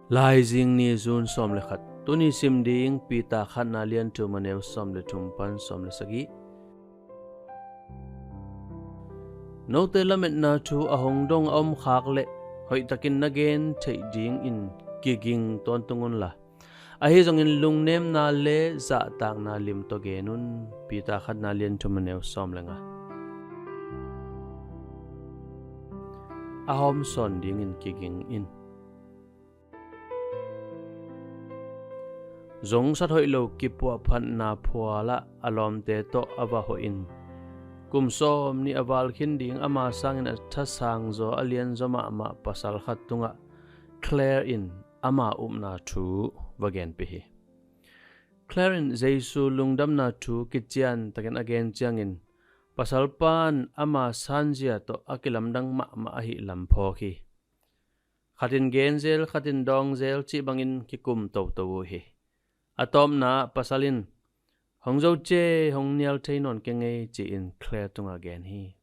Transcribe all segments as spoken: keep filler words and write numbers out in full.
Laizing ni, June sawm le khat. Tuni sim ding Peter khatna lian thum, a neu sawm le thum pan sawm le sagih. Note lametna thu a hong dong a om khak leh hoihtakin na gen theih dingin kiging tawntung unla, ahi zongin lungnemna le zahtakna lim tawh gen un. Peter khatna lian thum, a neu sawm le nga. A hawm sawn dingin kiging in. Zongsat hoih lo kipuahphatna phualah a lawmte tawh a va hawhin, kum sawm nih a val khin ding ama sangin a thasang zaw, a lianzaw mahmah pasal khat tungah Claire in ama upna thu va genpih hi. Claire in Jesu lungdamna thu kiciantakin a gen ciangin, pasalpa in ama sanzia tawh a kilamdang mahmah ahih lam phawk hi. Khat in genzel, khat in dawngzel cih bangin kikum toto uh hi. A tawpna ah pasal in, "Hong zo cia, hong nial thei nawn keng ei," ci-in Claire tungah gen hi.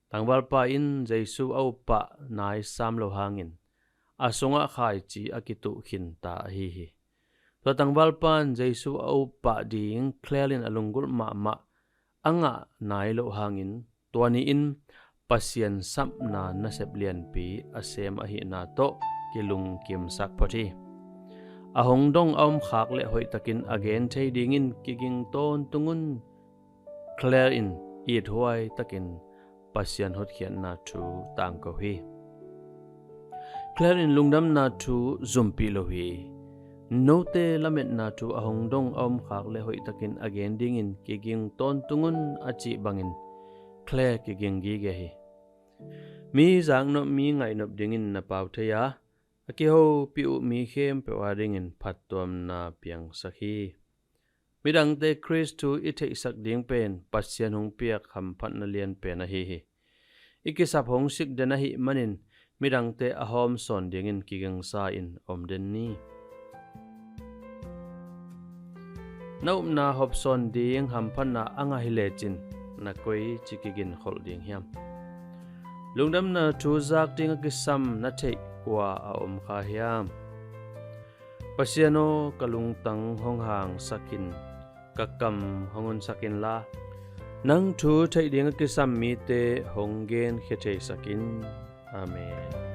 Tangvalpa in Jesu a up pah nai sam lo hangin a sungah khaici a kituh khinta ahi hi. Tua tangvalpa in Jesu a up pah ding Claire in a lunggulh mahmah a ngah nai loh hangin, tua ni-in Pasian sapna nasep lianpi a sem ahihna tawh kilungkimsak phot hi. A hong dong a om khak leh hoihtakin a gen thei dingin kiging tawntung un. Claire in ithuai takin Pasian hotkhiatna thu tangko hi. Claire in lungdamna thu zumpih lo hi. Note lametna thu a hong dong a om khak leh hoihtakin a gen dingin kiging tawntung un, a cih bangin Claire kiging gige hi. Mi zaknop, mi ngaihnop dingin na pau thei a, a kihopih uh mi khempeuh adingin phattuamna piangsak hi. Midangte Khrist thu i theihsak ding pen Pasian hong piak hamphatna lianpen ahi hi. I kisap hong sik den ahih manin midangte a hawm sawn dingin kigingsa-in om den ni. Na upna hop sawn ding hamphatna a ngah hi lecin na koici kiginkholh ding hiam? Lungdamna thu zak ding a kisam na theih kua a om kha hiam? Pasian aw, ka lungtang hong hangsak in, ka kam hong honsak inla, nang thu theih ding a kisam mite hong genkhia theisak in. Amen.